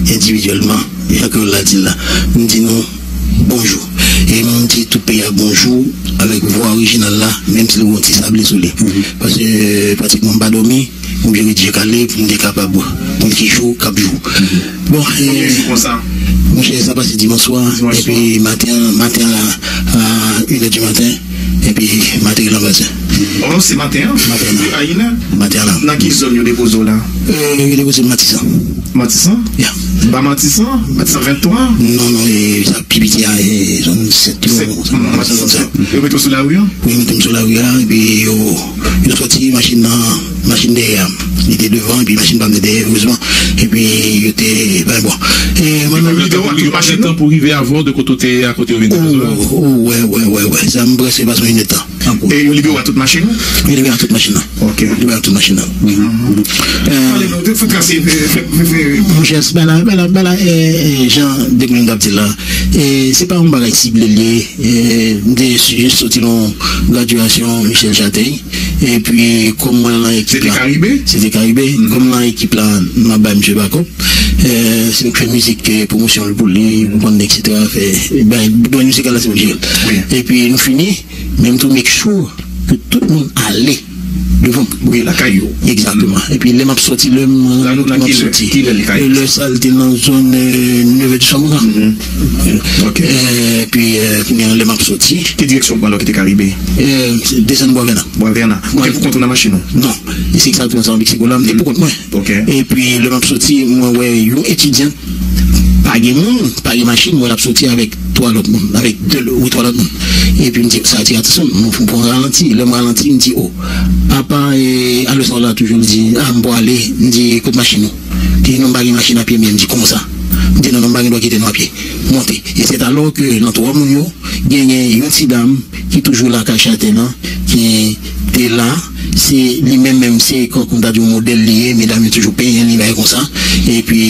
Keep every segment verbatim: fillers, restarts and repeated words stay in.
endividyèlman, jan kreyòl la di l la, m di nou bonjou. E m di tout peyi a bonjou avèk vwa orijinal la, menm si l gen yon ti sable sou li. Paske pratikman m pa dòmi, m oblije ret je kale pou m te kapab konn ki jou k ap jou. Bon, Konbyen jou konsa? Monchè, sa pase dimanch swa, epi maten, maten la, a inè di maten, epi m ateri nan basen. Oh, se maten an? Maten an. A inè? Maten an la. Nan ki zòn yo depoze w la? Euh, yo depoze m Matisan. Matisan? Ya. Ba Matisan? Matisan venntwa? Non, non, e, sa pi piti a, e, zòn sèt yo. Sèt, Matisan sèt. Yo mete w sou lari an? Wi, yo mete m sou lari a, epi yo, yo sòti machin nan, machin dèyè a. Li te devan, epi machin pa m te dèyè, erezman. Epi yo te, ben bon. E, mwen menm, yo te, yo pa gen tan pou rive avè w de kote w te ye a, kote yo vin depoze w la? Oh, oh, wè, wè, wè, wè. Sa m prèske pase yon inèdtan. E yo libere w ak tout machin ou? Yo libere m ak tout machin nan. Ok. Yo libere m ak tout machin nan. Pale nou, fè trase, fè, fè, fè, fè. Monchè, se pa la, pa la, pa la, e, e, jan Deklin t ap di la. E, se pa yon bagay sible l ye. E, m te jis soti nan gradyasyon Michel Chatey. Epi, kòm mwen nan ekip la. Se te Karibe? Se te Karibe. Kòm nan ekip la, m ap bay misye bakòp. E, se nou k fè mizik, e, pwomosyon l pou li, pou konn, etsetera. Fè, e, ben, domèn mizikal la, se mwen ki jere l. Epi, nou fini. Men m tou make sure ke tout moun ale devan m. Wi, lakay yo. Egzakteman. Epi lè m ap sòti, lè m rann kont m ap sòti, lè sa l te nan zòn, e, nevè di swa konsa. Ok. E, epi, e, kounye a, lè m ap sòti. Ki direksyon w pran lè w kite Karibe? E, desann Bwa Vèna. Bwa Vèna. Ou te pou kont ou nan machin ou? Non. E se egzakteman sa, Meksiko la, m te pou kont mwen. Ok. Epi lè m ap sòti, mwen wè yon etidyan, pa gen moun, pa gen machin, mwen l ap sòti avèk twa lòt moun, avèk de, wi, twa lòt moun. Epi m di, sa atire atansyon m, m pran ralanti. Lè m ralanti, m di, o, apa, e, alò sa w la toujou? Li di, a, m pral ale. M di, kot machin ou? Li di, non, m pa gen machin a pye, men m di, kòman sa? M di, non, non, m pa gen dwa kite nou a pye. Monte. E c'est alors que nan twa moun yo, genyen yon ti dam ki toujou lakay Chatè nan, ki te la, se li menm menm, se kòm, kòm ta di yon modèl li ye, medam yo toujou penyen li, bagay konsa. Epi,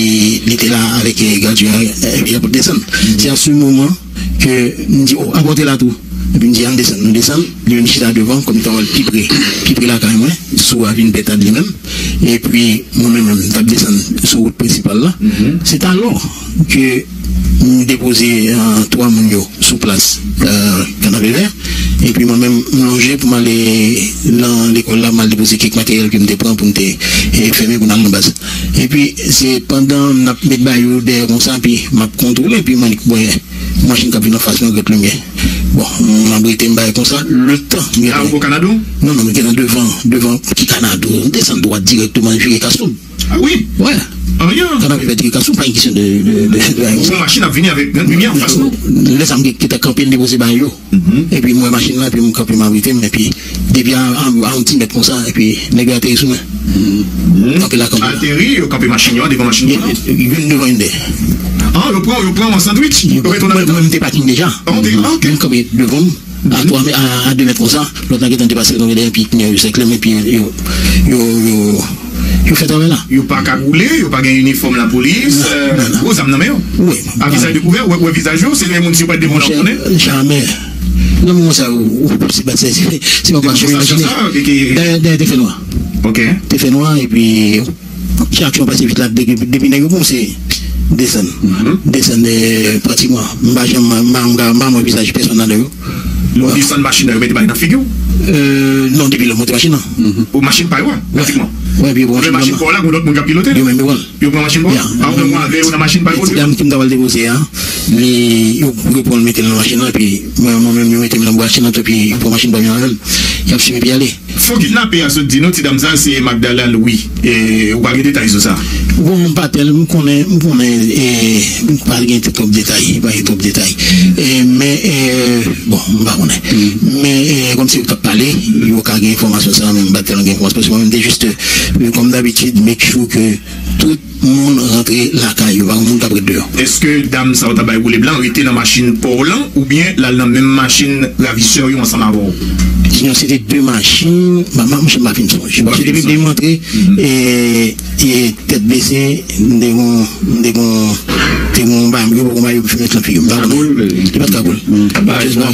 li te la avèk, e, gradye a, epi y ap desann. Se a se moman ke m di, o, apa w te la tou? Epi m di, ann desann. Nou desann, li menm chita devan, kòm ta wè l pi pre, pi pre lakay mwen, sou avni Pètad li menm. Epi, mwen menm, m t ap desann sou wout prensipal la. Se alò ke m depoze, e, twa moun yo sou plas, e, Kanapevè. Epi mwen menm, m lonje pou m ale nan lekòl la, m al depoze kèk materyèl ke m te pran pou m te, e, fèmen pou n al nan baz. Epi, se pandan m ap met bagay yo dèyè konsa, epi m ap kontwole, epi mwen wè machin k ap vin anfas mwen, gèt limyè. Bon, m ap rete, m bagay konsa, letan m gentan. A, ou bò Kanado? Non, non, m gentan devan, devan ki Kanado. M desann dwat dirèkteman, vire Kastwoub. A wi? Wè. Anyen. Kanapevè vire Kastwoub, pa gen kesyon de, de, de, de. Ou wè machin ap vini avèk grenn limyè anfas nou. Lè sa m gen, gentan kanpe, m depoze bagay yo. Epi m wè machin nan, epi m kanpe, m abrite m, epi depi a, a, a yon ti mèt konsa, epi nèg yo ateri sou mwen. Kanpe la, kanpe la. Ateri, yo kanpe machin yo, devan machin yo. Youn devan, youn dèyè. A, yo pran, yo pran w an sandwich? Yo mete w nan mitan? Mwen, mwen, m te pakin deja. A, ok, ok. Youn kanpe devan m, a twa mèt, a, a de mèt konsa, lòt la gentan depase, tonbe dèyè, epi pneu yo sèkle m, epi yo, yo, yo, yo fè travay la. Yo pa kagoule, yo pa gen inifòm lapolis, gwo zam nan men yo. Wi. A vizaj dekouvè, wè, wè vizaj yo, se lè moun si yo pa t de moun an konnen. Jamè. Nan moman sa yo, ou, se pa, se, se, se pa bagay pou imajine. Dèyè, dèyè te fè nwa. Ok. Te fè nwa, epi, jan aksyon pase vit la, depi, depi nèg yo kòmanse desann. Desann, e, pratikman. M pa janm, m pa, m pa, m pa wè vizaj pèsonn nan yo. Lè w desann machin nan, yo mete bagay nan figi w? E, non, depi lè w monte machin nan. O, machin pa yo a, pratikman. Wè, epi yo pran machin nan. Lè machin pa w la, gon lòt moun k ap pilote l. Yo menm yo pran l. Yo pran machin pa w? A, ou menm w avè yo nan machin pa yo? Ti dam ki m ta pral depoze a, li, yo, yo pran l mete l nan machin nan, epi mwen, mwen menm, yo mete m nan machin nan tou, epi yo pran machin pa m yo avè m. Y ap swiv epi ale. Fo kidnapè a sot di nou, ti dam sa, se Magdala Louis. E, ou pa gen detay sou sa? Bon, m pa tèl, m konnen, m konnen, e, m pa gen twòp detay, pa gen twòp detay. E, men, e, bon, m pa konnen. Men, e, kòm se yo k t ap pale, yo ka gen enfòmasyon sa, men m pa tèlman gen enfòmasyon, paske mwen menm, m te jis, e, kòm dabitid, make sure ke tout moun rantre lakay yo, pa gen moun k ap ret deyò. Èske dam sa w ta bay woule blan rete nan machin pa w lan, oubyen l al nan menm machin ravisè yo ansanm avè w? Non, se te de machin, m pa, m pa, m pa fin sonje. Paske depi, depi m antre, e, e, tèt bese, m te gon, m te gon, te gon, m pa, yo poko bay, yo fè met lan figi m, m pa konnen. Li pa t kagoul. Malerezman,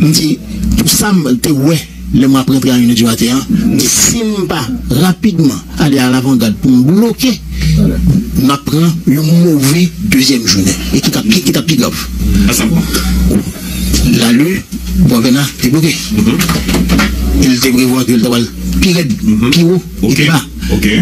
m di, pou sa m te wè lè m ap rantre a inè di maten an, m di, si m pa rapidman ale a lavangad pou m bloke, m ap pran yon move dezyèm jounen. E ki t ap, ki, ki t ap pi grav. Lalue, Bwavèna te bloke. E l te prevwa ke l ta pral pi rèd, pi wo, e pi ba.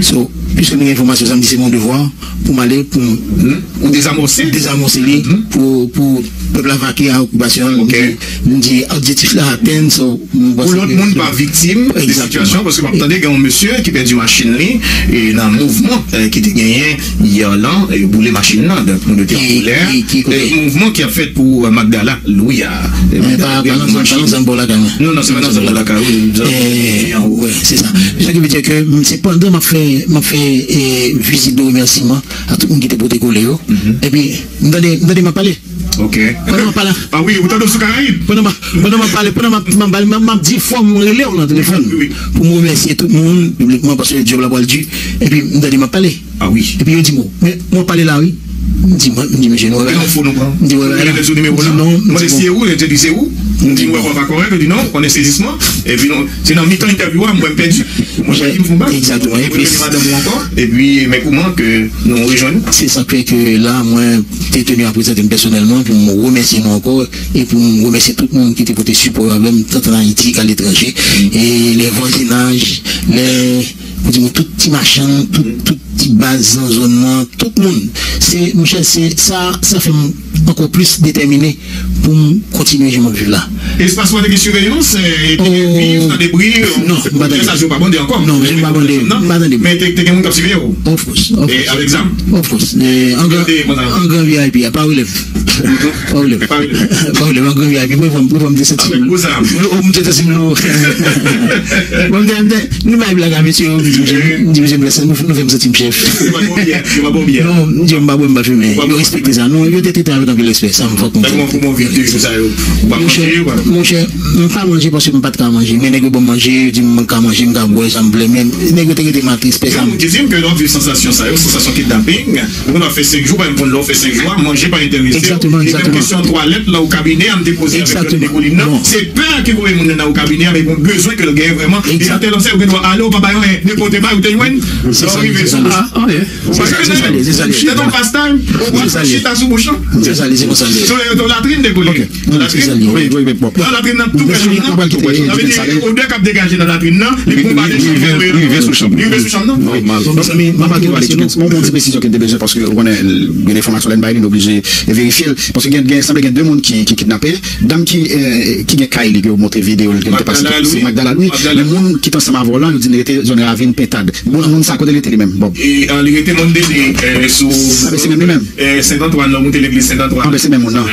So, piske nou gen enfòmasyon sa, m di se mon devwa pou m ale, pou m Ou dezamòse? dezamòse li, pou, pou Pèp la vake a okipasyon an, m di, m di objektif la atenn, so, m panse ke... Pou lòt moun pa viktim de sitiyasyon, paske m ap tande gen yon mesye ki pèdi machin li e nan mouvman, eh, ki te genyen yè lan, eh, boule machin nan, donk moun yo te an kolè. E mouvman ki ap fèt pou, eh, Magdala Louis a. Eh, pa, pa nan zòn, pa nan zòn bò lakay mwen. Non, non, se pa nan zòn bò lakay ou. Eh, wè, se sa. Sa ki vle di ke, m, se pandan m ap fè, m ap fè, eh, vizit de remèsiman a tout moun ki te pote kole yo. Epi, m tande, m tande m ap pale. Ok. Pandan m ap pale. Ah wi, ou tande sou Karayib. Pandan m ap, pandan m ap pale, pandan m ap, m ap, m ap, m ap di fò m rele w nan telefòn. Wi, wi. Pou m remèsye tout moun piblikman paske djòb la pral di. Epi m tande m ap pale. Ah wi. Epi yo di m, men, mwen pale la wi. M di, mwen, m di, mesye, nou wè. Yon fo nou pran. M di, wè, wè, la. Sou nimewo la. M di, non, m di, bon. Se ou, yo te di se ou. M di, wè, pa kòrèk, yo di, non, on sezisman. Epi, non, se nan mitan entèvyou a, mwen, m pèdi. Mwen, m di, m fon bak. Egzakteman. Epi, mwen rele madanm ou ankò. Epi, men kouman ke nou rejwenn ou? Se sa k fè ke la, mwen te teni a prezante m pèsonèlman pou m remèsye nou ankò e pou m remèsye tout moun ki te pote sipò yo avè m, tant an Ayiti k'aletranje, e lè vwazinaj, lè, pou di nou, tout ti machann, tout, tout ti baz nan zòn nan, tout moun. Se, monchè, se sa, sa fè m ankò plis detèmine pou m kontinye jan m ap viv la. Espas ou an te gen siveyans, eh, te gen viv, tande bri, non, m pa tande. Sa yo pa bande ankò. Non, m pa bande, m pa tande. Men te, te gen moun k ap siveye w. Of course, of course. E avèk zam. Of course. Eh, an gran, an gran V I P a, pa relèv. Pa relèv. Pa relèv. Pa relèv, an gran V I P. Mwen, mwen, mwen, mwen te santi m. Avèk gwo zam. Mwen, mwen te santi m lou. Mwen, mwen te, mwen te, nou bay blag a mesye yo, m di, mesye, m di, mesye, nou, nou fè m santi m chèf. Yo pa bwè, yo pa bwè. Non, m di, m pa bwè, m pa fimen. Yo respekte sa. Non, yo te trete avèk anpil respè. Sa m fòk konn di. Kòman, kouman w viv de jou sa yo? Ou pa manje, ou pa? Monchè, monchè, m pa manje paske m pa t ka manje. Men nèg yo ban m manje, yo di m mwen ka manje, m ka bwè, sa m vle. Men nèg yo te rete m ak respè sa. Gen moun ki di m ke lè w ap viv sansasyon sa yo, sansasyon kidnaping, ou konn ap fè senk jou, pa menm konn lè w fè senk jou a, manje pa enterese w. Egzakteman, egzakteman. E menm kesyon twalèt nan ou kabinè a, m te poze avèk Dòkte Nicolino. Bon. Se pè ki voye moun nan nan ou kabinè a, men gon bezwen ke l genyen vrèman. Egzak. E nan tèl ansè, ou gen dwa ale, ou pa bay anyen, nenpòt bagay ou te jwenn. Se sa, se sa. Ah, ok. Ou pa jwenn anyen. Se sa, se sa. Se ton pastime. Ou pa chita sou bouch lan. Se sa, se konsa. Se yon latrin de kole. Ok. Non, non, se sa li ye. Wi, wi, wi, bon. Nan latrin nan tou prè chanm nan. Sa vle di, odè k ap degaje nan latrin nan, li konbate chanm nan. Rive sou chanm nan. Rive sou chanm nan. Nòmal. Bon, mezanmi, m ap kite w ale, gen yon ti presizyon ke m te bezwen, paske ou konnen, gen enfòmasyon lè n bay li, n oblije verifye l. Paske gen, gen, sanble gen de moun ki, ki kidnape. Dam ki, eh, ki gen kay li, ke yo montre videyo l, ke l te pase, se Magdala Louis. Men moun ki t ansanm avè w lan, yo di li rete zòn Ravin Pentad. Moun, moun sa, kote li rete li menm? Bon. E, eh, li rete Mandeli, eh, sou, ah, ben, se menm li menm. Eh, Sent Antwàn, lè w moute legliz Sent Antwàn. Ah, ben, se menm moun nan.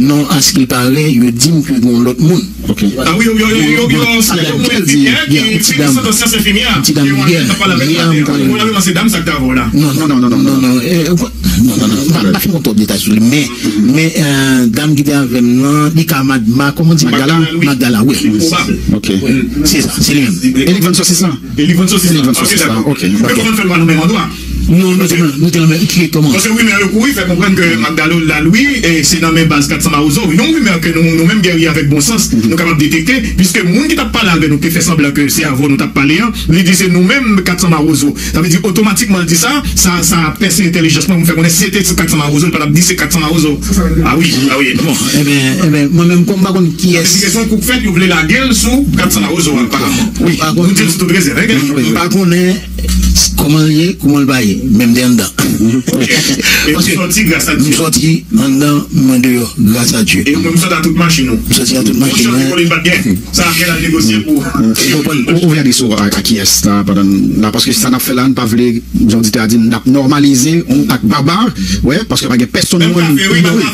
Non, à ce qu'il paraît, yo di m ke gon lòt moun. Ok. Ah wi, yo, yo, yo, yo, yo, se yon moun enfimyè ki, ki sot nan syans enfimyè. Ti dam yè, yè, m konnen. Ou la menm se dam sa k t avè w la. Non, non, non, non, non, non, eh, non, non, non, m pa, m pa fin konn twòp detay sou li, men, men, eh, dam ki te avè m nan, li ka mad-, ma-, kòman di? Magdala? Magdala, wi. Li pwobab. Ok. Se sa, se li menm. E li k vann sosis lan? E li vann sosis lan. Li k vann sosis lan, ok, dakò. Yo konn fè l pa nan menm andwa. Non, nou te nan, nou te nan menm, ki, kòman? Paske rimè yo kouri fè konprann ke Magdala Louis, eh, se nan men baz Kat San Mawozo. Yon rimè ke nou, nou menm, Guerrier, avèk bon sans, nou kapab detekte, piske moun ki t ap pale avè nou, ki te fè sanblan ke se avè w nou t ap pale an, li di se nou menm Kat San Mawozo. Sa vle di, otomatikman, l di sa, sa, sa pèse entèlijans mwen pou m fè konnen si se te Kat San Mawozo, li pa t ap di se Kat San Mawozo. Ah wi, ah wi. Bon, enben, enben, mwen menm, kòm m pa konn kiyès. Sa vle di, se yon kou k fèt, yo vle lage l sou Kat San Mawozo, aparaman. Wi. Nou di l sou tout rezèv, hein, Guerrier? Wi. M pa konnen kòman l ye, kòman l pa ye, men m te anndan. Ok. E ou sòti gras a Dye. M sòti anndan, mwen deyò, gras a Dye. E ou menm sòti a tout machin ou. M sòti a tout machin mwen. Ou chante Nicoline pa t gen. Sa ap gen al negosye pou. Ou konprann, ou, ou vin adrese w a, a kiyès la, pandan n la, paske sa n ap fè la, n pa vle, jan oditè a di, n ap nòmalize yon ak baba, wè, paske pa gen pèsonn moun,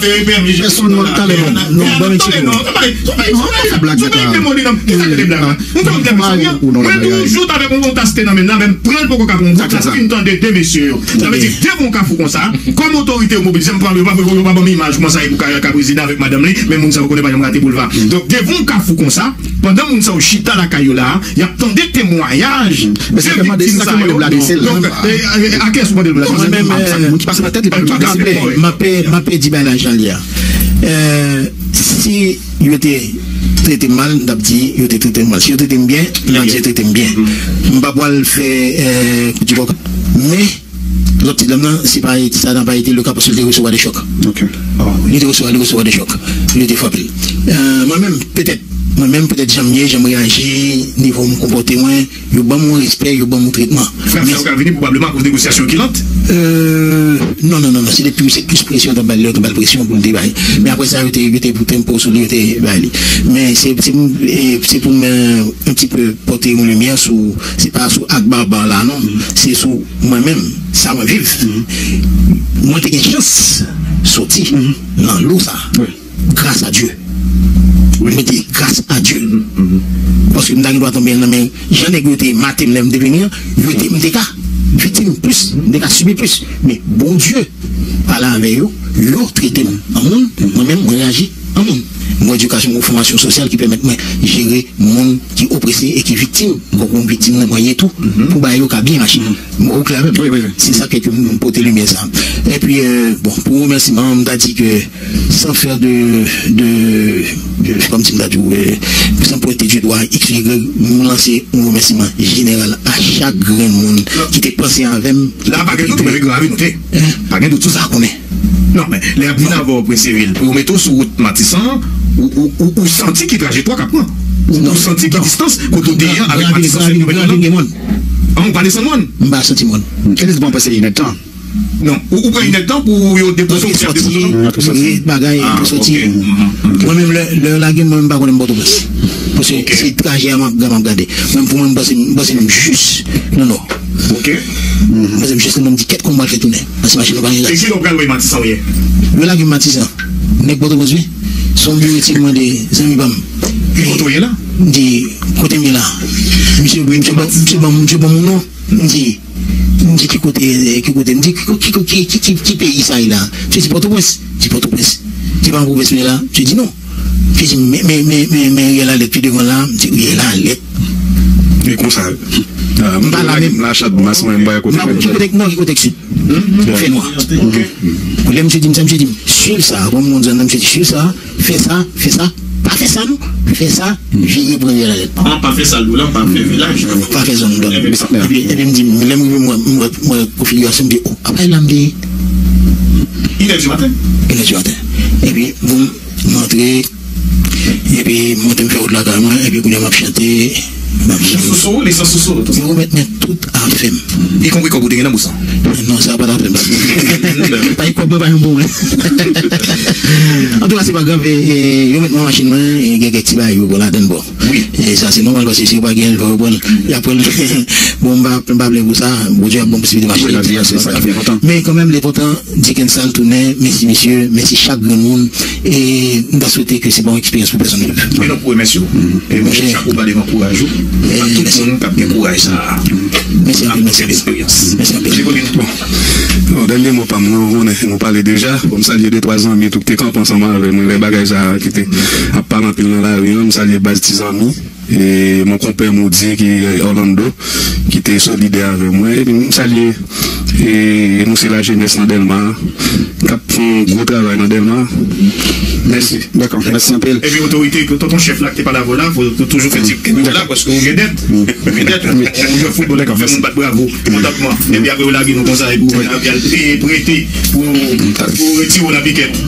pèsonn moun talè, bon, non, ban m eksplike w. Fè blag, mwen toujou t avèk yon gwo tas te nan men l la, men m pran l poko ka pran yon gwo tas, fin tande de mesye yo. Sa vle di, devan yon kafou konsa, kòm otorite yo mobilize, m pran yo, yo pa ban m imaj kòman sa ye pou Kayal ka prezidan avèk madanm li, men moun sa yo konnen pa janm rate boulva. Donk, devan yon kafou konsa, pandan moun sa yo chita lakay yo la, y ap tande temwayaj de viktim sa yo. Donk, eh, eh, a kiyès ou mande l pou l adrese l? Mwen menm, eh, m ap, m ap di bagay la jan l ye a. Eh, si yo te trete m mal, m t ap di yo te trete m mal. Si yo trete m byen, m ap di yo trete m byen. M pa pral fè, eh, kou di kòk. Men, lòt ti dam nan, se pa, sa n'a pas été le cas paske li te resevwa de chòk. Ok. Li te resevwa, li resevwa de chòk. Li te frape l. Eh, mwen menm, petèt, menm petèt jan m ye, jan m reyaji, nivo m konpòte mwen, yo ban m yon respè, yo ban m yon tretman. Frè sa yo ka vini pwobableman akoz negosyasyon ki lant? Euh, non, non, non, non, se te plis, se plis presyon, yo t ap ba l, yo t ap ba l presyon pou l te bay. Men apre sa, yo te, yo te pou tempo sou li, yo te bay li. Men se, se, e, se pou mwen un petit peu pòte yon limyè sou, se pa sou ak Barbar la, non. Se sou mwen menm, sa mwen viv. Mwen te gen chans soti nan lo sa. Gras a Dye. Mwen di gras a Dye. Paske m ta gen dwa tonbe nan men jan nèg yo te mate m lè m te vini an, yo te, m te ka viktim plis, m te ka sibi plis. Men Bondye pale avè yo, yo trete m an moun, mwen menm mwen reyaji an moun. Mwen edikasyon, mwen fòmasyon sosyal ki pèmèt mwen jere moun ki oprese e ki viktim. Konprann viktim nan mwen ye tou, pou bagay yo ka byen mache. Mwen oklè avè m. Wi, wi, wi. Se sa k fè ke m pote limyè sa. Epi, euh, bon, pou remèsiman, m ta di ke san fè de, de, de, kòmsi m ta di w, euh, san pwente di dwa, x, y, m lanse yon remèsiman jeneral a chak grenn moun ki te panse avè m. La, pa gen dout, ou mèt gravi nou te. Pa gen dout sou sa. Pa konnen. Non, men lè y ap vin avè w, Prince Cyril, pou yo mete w sou wout Matisan, ou, ou, ou, ou santi ki trajektwa k ap pran? Ou, ou santi ki distans kote w te ye avèk Matisan, sèt kilomèt la? An, ou pa desann mòn? M pa santi mòn. Kèlès bon pase inèdtan? Non, ou, ou pran inèdtan pou yo depoze w, pou y ap depoze w? Soti, bagay, pou soti. Mwen menm, lè, lè yo lage m, mwen menm pa konnen m Pòtoprens. Paske se trajè a m ap, m ap gade. Mwen, pou mwen, m panse, m panse m jis nan Nò. Ok. Mwen se misye sèlman m di kèt kòman m pral fè tounen. Paske machin nan pa gen gaz. E kilè w pral wè Matisan w ye? Yo lage m Matisan. Nèg Pòtoprens wi. Se yon biwo etid mwen de zanmi pa m. Ki kote w ye la? M di kote m ye la. Misye, misye ban, misye ban, misye ban m yon non. M di, m di ki kote, ki kote, m di ki, ki, ki, ki, ki, ki, ki peyi sa ye la? Misye di Pòtoprens. M di Pòtoprens. M di pa yon pwovens m ye la? Misye di non. Misye di men, men, men, men, men Riyèl Alèt pi devan la. M di Riyèl Alèt. E konsa, m pa la menm. La chat mas mwen, m pa kote. M pa konn ki kote nò, ki kote sid. Fè nwa. Lè misye di m sa, misye di m swiv sa, kòm moun zòn nan, misye di swiv sa, fè sa, fè sa, pa fè sa non, fè sa, vire pran Riyèl Alèt. An pa fè sa, lou la, pa fè vilaj. Pa fè zòn dòt. Epi, epi m di, lè m rive, m wè, m wè, m wè konfigirasyon, m di o, apa e la m te ye? Inè di maten. Inè di maten. Epi, bon, m antre, epi m monte m fè wout lakay mwen, epi kounye a m ap chante, m ap chante. Sou sou, li san sou sou. Yo remèt mwen tout afè m. Ikonpri kòb ou te gen nan bous lan? Non, sa pa t afè m. Pa gen kòb mwen, pa yon bon mwen. Antouka, se pa grav, e, e, yo met mwen nan machin mwen, e, gen kèk ti bagay yo pran ladann, bon. Wi. E sa se nòmal paske si yo pa gen l, fò yo pran l. Y ap pran l. Bon, m pa, m pa plenn pou sa. Bondye ap ban m posiblite mache. Wi, lavi a, se sa ki pi enpòtan. Men kanmenm, li enpòtan, Dickens Sal tounen, mèsi misye, mèsi chak grenn moun. E m ta swete ke se pa yon eksperyans pou pèsonn viv. E nou pou remèsye w. E mwen chapo ba devan kouraj ou. E tout moun k ap gen kouraj sa a. Mèsi anpil, mèsi anpil. Eksperyans. Mèsi anpil. Bon. Bon, dènye mo pa m, nou konnen, nou pale deja. Bon, m salye de twa zanmi tou ki te kanpe ansanm avè mwen lè bagay sa a ki te ap pale anpil nan lari an. M salye baz ti zanmi. E mon konpè Moody ki Orlando, ki te solidè avè mwen. Epi m salye, e nou se lajenès nan Dèlma, k ap fè yon gwo travay nan Dèlma. Mèsi. Dakò, mèsi anpil. Epi otorite, tonton chèf la ki te pale avè w la, fò w toujou fè ti kado la, paske ou gen dèt. Ou gen dèt. Ou jwe foutbòl, ou fè moun bat bravo. Kontantman. Epi apre yo lage nou konsa, epi ou vin avè l peye, prete pou, pou retire w nan pikèt.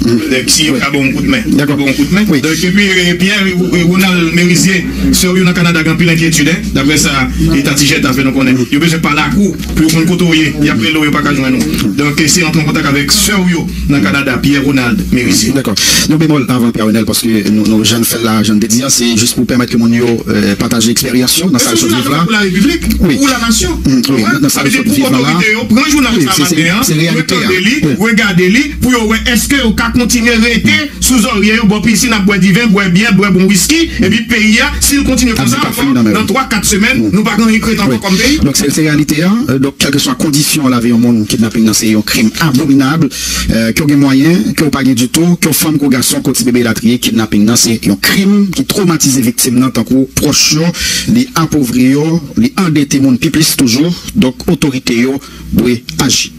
Si yo ka ba w yon kout men. Yo ba w yon kout men. Donk, epi, e, Pierre, e, Ronald Merizier, sè w yo nan Kanada gen anpil enkyetid, en. Daprè sa, e, Tati Jetta fè nou konnen. Yo bezwen pale ak ou pou yo konn kote w ye. Y ap rele w, yo pa ka jwenn ou. Donk, eseye antre an kontak avèk sè w yo nan Kanada, Pierre Ronald Merizier. Dakò. Yon bemòl avan, Pierre Ronald, paske nou, nou, jan n fè l la, jan n te di a, se jis pou pèmèt ke moun yo, e, pataje eksperyans yo nan sa yo sot viv la. Pou la repiblik, pou la nasyon. Wi, nan sa yo sot viv la. Sa vle di pou otorite yo pran jounal sa maten an, yo tande li, regade li, pou yo wè èske yo ka kontinye rete sou zòrye yo bò pisin, ap bwè diven, bwè byè, bwè bon wiski, epi peyi a, si l kontinye konsa ankò, nan twa, kat semèn, nou pa gen anyen k ret ankò kòm peyi. Donk, se, se reyalite a. E, donk, kèlkeswa kondisyon lavi yon moun, kidnaping nan se yon krim abominab. E, ke w gen mwayen, ke w pa gen ditou, ke w fanm, ke w gason, ke w ti bebe elatriye, kidnaping nan se yon krim ki twomatize viktim nan tankou pwòch yo, li apovri yo, li andete moun pi plis toujou. Donk, otorite yo dwe aji.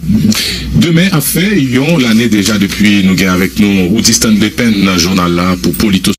Demen ap fè yon lane deja depi nou gen avèk nou Roody Stanley Penn nan jounal la pou Polito.